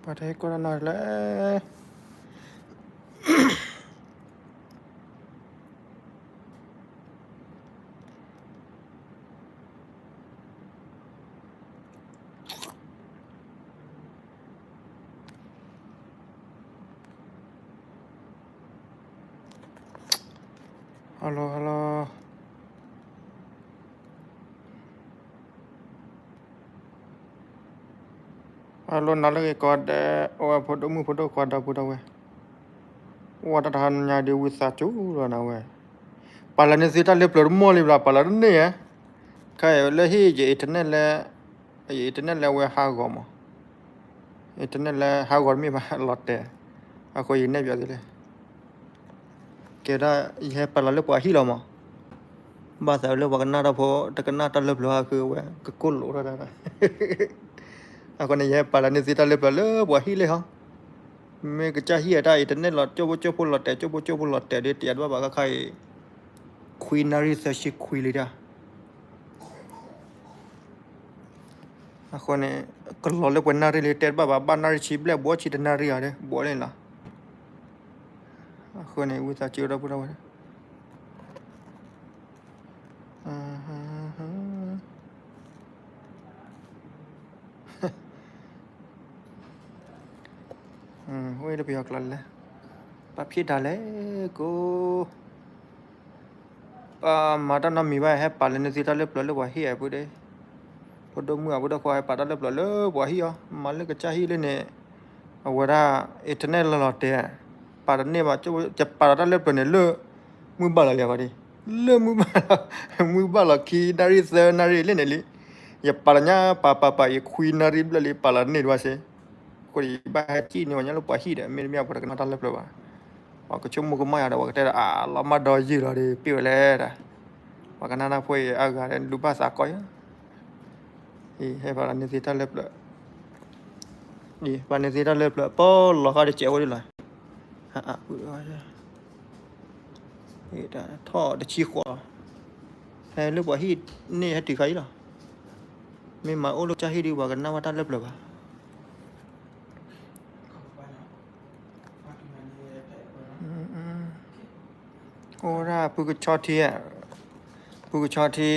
ပှၤတဟဲကီၢ်တၢ်နီၢ်လဲၣ်. ဟဲလိ ဟဲလိ ဟဲလိနၤလၢဂ့ၤကီးဒဲး အိၣ်ဝဲဖိဒိၣ်မုၣ်ဖိဒိၣ်ခွါဒီပုၢ်ဒီဝဲၢ်, အိၣ်ဝဲတၢ်တဟါညါဒုးဝံသးစူၤလီၤနၤဝဲ, ပာ်လီၤန့ၢ်သုတၢ်လၢပျၢၤတမီၢ်လံဘျီ ပာ်လီၤတန့ၢ်ဧါ, ခဲအံၤလၢဟံၣ်ယ internet လၢ ယ internet လၢဝဲဟးဂီၤမး, internet လၢဟးဂီၤတမ့ၢ်ဘၣ်လီၤတဲာ်, အဃိယနဲၣ်ပၠးသုလဲၣ် ကဲဒၣ် ယဟဲပာ်လီၤလၢပှၤဟံၣ်လီၤမး, ဘၣ်သးလၢပှၤကနၣ်တၢ်ဖိ တကနၣ်တၢ်လၢပျၢၤဟးဃုဝဲ ကကိၢ်လိာ်ထီၣ်တၢ်, အဃိန့ၣ် ယဟဲပာ်လီၤန့ၢ်သုတၢ်လၢပျၢၤလၢပှၤဟံၣ်လံဟီ, မ့ၢ်ကစၢ်ဟံၣ်အတၢ် internet လီၤ ကၠိဖိကၠိဖိလီၤတဲာ် ကၠိဖိကၠိဖိလီၤတဲာ်ဒီး တယၤတဘၣ်ဘၣ်ခါခါအံၤ, ခွံနၣ်ရံၣ်သၢဆံခွံလံတၢ် အဃိန့ၣ် ကလီၤလၢပှဲၤနၣ်ရံၣ်လံ တဲတဘၣ်ဘၣ် ဘၣ်နၣ်ရံၣ်ဆံဘျဲၣ် ဘှီဆံတနၣ်ရံၣ်အီၤဒီး ဘှီန့ၣ်လီၤ, အဃိန့ၣ် ဝံသးစူၤဒီပုၢ်ဒီဝဲၢ် ဝဲလၢပယီၤကျိာ်လဲၣ်, ပာ်ဖျါတၢ်လဲၣ်ကိး, ပမၤတၢ်နီတမံၤဘၣ် ဟဲပာ်လီၤန့ၢ်သုတၢ်လၢပျၢၤလၢပှၤဟံၣ်အပူၤဒီး, ဖိဒိၣ်မုၣ်အဖိဒိၣ်ခွါ ဟဲပာ်တၢ်လၢပျၢၤလၢပှၤဟံၣ်အီၤ မၤလၢကစၢ်ဟံၣ်လၢန့ၣ်, အဝဲဒၣ် internet လီၤလီၤတဲာ်, ပာ်တန့ၢ်ဘၣ် ယပာ်လီၤတၢ်လၢပျၢၤန့ၣ်လၢ မုၢ်ဘၣ်လီၤလံဘၣ်ဒံး, လၢမုၢ်ဘၣ်လီၤ, မုၢ်ဘၣ်လီၤခံနၣ်ရံၣ်သၢနၣ်ရံၣ်လၢန့ၣ်လံ, ယပာ်လီၤညါပာ်ပာ်ပာ် ယခွံနၣ်ရံၣ်ဘျဲၣ်လံ ပာ်လီၤန့ၢ်တဘၣ်စ့ၢ်, အဃိဒီးယဘၣ်ဟဲစံၣ်န့ၢ်ဝဲညါလၢပှၤဟံၣ်ဒီး မ့တမ့ၢ်ပှၤတကနၣ်တၢ်လၢပျၢၤဘၣ်, ပှၤကဆိကမိၣ်ကမၣ်ယၤဒီး ပှၤကတဲဒီး အလီၤမၢ်ဒီယုၢ်လီၤဒီး ပ့ၢ်ဝဲလဲၣ်ဒီး, ပှၤကနၣ်တၢ်ဖိအံၤအါဂၤဒီး လူၤဘၣ်သးကီယၤ အံၤ ဟဲပာ်လီၤန့ၢ်သုတၢ်လၢပျၢၤ, အံၤ ပာ်န့ၢ်သုတၢ်လၢပျၢၤ ပီၢ်လီၤဃီတစဲးဝဲဒၣ်လီၤ, ထီၣ်တဆံဃိး, ဟဲလၢပှၤဟံၣ်န့ၣ်ဟဲတုၤခါအံၤလီၤ, မ့ၢ်မၤအိၣ်လၢကစၢ်ဟံၣ်ဒုး ပှၤကနၣ်ဘၣ်တၢ်လၢပျၢၤဘၣ်. အိၣ်ဒၣ်ဖုကဆီထံ, ဖုကဆီထံ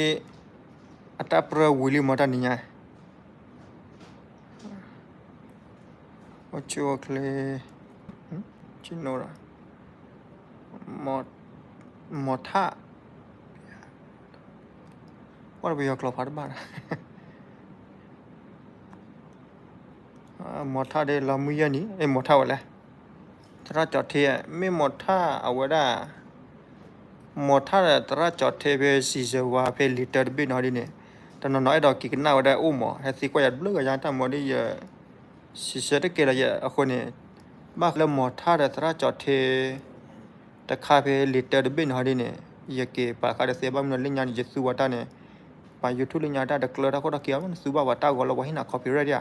အတၢ်ပြၢဝံၤလံမ့ၢ်တၢ်နံၤညါ, အိၣ်ဆူၣ်အိၣ်ချ့, ဆ့ၣ်နီၤဒီး မီၤထၣ်, ကွၢ်လၢပယီၤကျိာ်ဖးတဘၣ်ဒီး မီၤထၣ်ဒီးလီၤမုၢ်ယဲၢ်နံၤ အ့ၣ် မီၤထၣ်ဝဲလဲၣ်, သရၣ်ကၠီၤထ့ မ့ၢ်မီၤထၣ်အဝဲဒၣ်, မီၤထၣ်ဒီးသရၣ်ကၠီၤထ့ဖဲ စံးစၢၤဝါ ဖဲလံာ်တၢတဘ့ၣ်နီၤဒ်န့ၣ်, တနီၤနီၤအဲၣ်ဒိးက့ၤကနၣ်ဝဲဒၣ်အိၣ်မး ဟဲသံကွၢ်ယၤတဘျုးဂၤညါတၢ်မီၤဒ်ယ စံးဆၢတကဲလၢၤယဲၢ်အဃိန့ၣ်, ဘၣ်ဃးလၢမီၤထၣ်ဒီးသရၣ်ကၠီၤထ့ တခါဖဲလံာ်တၢတဘ့ၣ်နီၤဒ်န့ၣ်, ယက့ၤပာ်ဃာ်ဒီးသ့ဘၣ်မနုၤလၢညါန့ၣ် ယသူဝဲတၢ်န့ၣ်, ပှၤ YouTube လၢညါတၢ်တကျၢၤတၢ်ခိၣ်တၢ်ခံအီၤ နသူဘၣ်ပှၤတၢ်ဂီၤလၢပှၤဟ့ၣ်နၤ copyright ဧါ,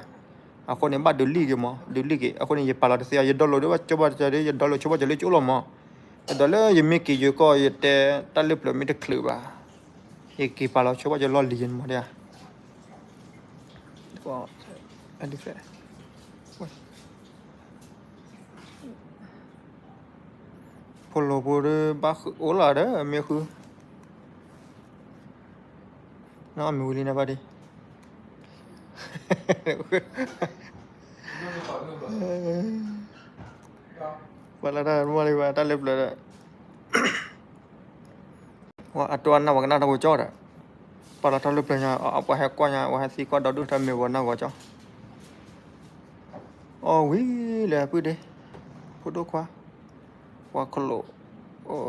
အဃိန့ၣ် ဘၣ်ဒုးလံၣ်က့ၤမး ဒုးလံၣ်က့ၤ အဃိန့ၣ် ယပာ်လီၤတသ့အီၤ ယ download ဒ်ဘၣ်ကၠိဘၣ်ကၠိ ယ download ဆိဘၣ်ကၠိလၢကၠိလီၤမး, ဒီးလၢယမ့ၢ်က့ၤယိၤကီၢ် ယတဲတၢ်လၢပျၢၤမ့ၢ်တချုးဘၣ်, ယက့ၤပာ်လီၤဆိဘၣ်ကၠိလီၢ်လံၤယဲၢ်မးဒ်ဧါ ဖိလိၤဖိဒီး ဘၣ်ဃုအိၣ်လီၤဒီး မ့ၢ်ဃု, နအီၣ်မ့ၤဝံၤလံနဘၣ်ဒံး, ပှၤလၢတၢ်မီၢ်လံ ပှၤတၢ်လၢပျၢၤဒီး ဝဲအတိၢ်အနၢ် ပှၤကနၣ်တၢ်ဖိကၠီဒီး, ပှၤလၢတၢ်လၢပျၢၤညါ ပှၤဟဲကွၢ်ညါ ပှၤဟဲသံကွၢ်ဒီဒူၣ်တၢ်မ့ၢ်ပှၤနၢ်ဂီၤကၠီ, အီၣ်ဝံၤလၢအပုၢ်ဒ့, ဖိဒိၣ်ခွါ, ပှၤခလိာ်, အိၣ်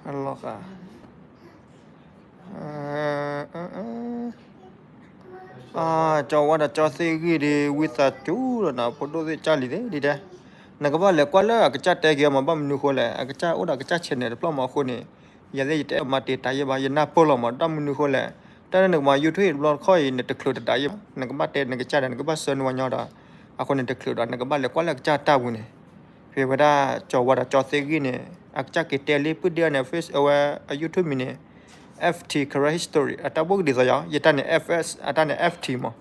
အလီၤဃာ် အကၠီဝါဒီးကၠီသ့ၣ်ဂံၢ်ဒီး ဝံသးစူၤလီၤနီၤ ဖိဒိၣ်သ့ၣ်ကၢ်လံၤသ့ၣ်ဒ်တဲ, နကဘၣ်လဲၤကွၢ်လၢအကစၢ်တဲက့ၤအီၤမး ဘၣ်မနုၤဃိလဲၣ် အကစၢ်အိၣ်ဒီးအကစၢ် channel တဖျၢၣ်မးအဃိန့ၣ်, ယၤသ့ၣ်ယတဲမၤတ့ၢ်တၢ်ယဲၢ်ဘၣ် ယနၢ်ပၢၢ်လီၤမး ဘၣ်မနုၤဃိလဲၣ်, တၢ်လၢနကမၤ YouTube တဘျီတခီၣ်အံၤ နတချုးတဒၣ်ယဲၢ်ဘၣ် နကဘၣ်တဲနကစၢ်ဒီး နကဘၣ်ဆှၢနဝဲညီဒီး, အဃိန့ၣ်တချုးဒီး နကဘၣ်လဲၤကွၢ်လၢအကစၢ်တၢ်ပူၤန့ၣ်, ဖဲဝဲဒၣ်ကၠီဝါဒီးကၠီသ့ၣ်ဂံၢ်န့ၣ် အကစၢ်က့ၤတဲလံ ပုၢ်ဒ့အီၤန့ၣ် face အဝဲအ YouTube မံၤန့ၣ်, F T Karen History အတၢ်ဘိၣ်ကဒ်သိးယၤ, ယတၢ်န့ၣ် F S အတၢ်န့ၣ် F T မး.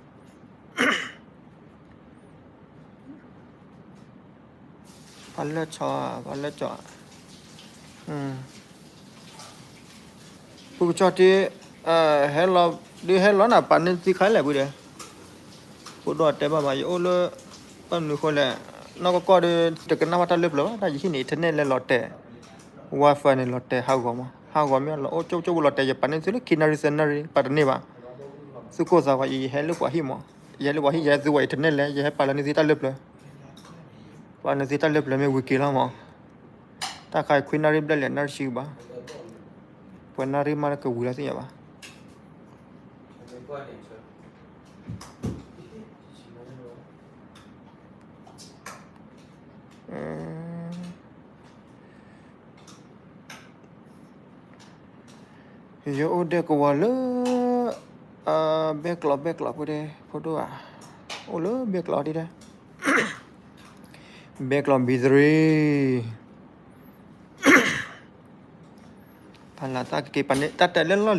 ပှၤလၢဆီ, ပှၤလၢဆီ, ပကဆီတ့, ဟဲလီၤ, ဒုးဟဲလီၤနၤ ပာ်နသံခါလဲၣ်ပူၤဒီး, ဖိဒိၣ်တဲဘၣ်ဘၣ် ယအိၣ်လၢ, ဘၣ်မနုၤဃိလဲၣ်, နီၢ်ကီၢ်ကီၢ်ဒီး တကနၣ်ဘၣ်တၢ်လၢပျၢၤဘၣ်, တၢ်ယဟံၣ်န့ၣ် internet လဲၤလီၤတဲာ်, Wi-Fi န့ၣ်လီၤတဲာ်ဟးဂီၤမး, ဟးဂီၤမ့ၢ်လီၤအိၣ်ကၠိကၠိလီၤတဲာ် ယပာ်န့ၢ်သုလၢခံနၣ်ရံၣ်သၢနၣ်ရံၣ် ပာ်တန့ၢ်ဘၣ်, သုကိၢ်သးဝဲ ယဟဲလၢပှၤဟံၣ်မး, ယဟဲလၢပှၤဟံၣ် ယဟဲသူဝဲ internet လဲၣ်, ယဟဲပာ်လၢနသံတၢ်လၢပျၢၤ ပှၤနသံတၢ်လၢပျၢၤမ့ၢ်ဝံၤက့ၤလီၤမး, တၢ်ခါအံၤခွံနၣ်ရံၣ်ဘျဲၣ်လဲၣ် နၣ်ရံၣ်ဆံဘၣ်, ပှဲၤနၣ်ရံၣ်မးကဝံၤလီၤသ့ၣ်ညါဘၣ်. ယအိၣ်ဒဲကဝီၤလၢ, ဘဲကျီး ဘဲကျီးဖိဒဲ ဖိဒိၣ်ဧါ, အိၣ်လၢဘဲကျီးဒ်ဒဲ, ဘဲကျီး B three, ဖးလၢ်တၢ်ကက့ၤပာ်န့ၢ် တၢ်တဲလၢလီၢ်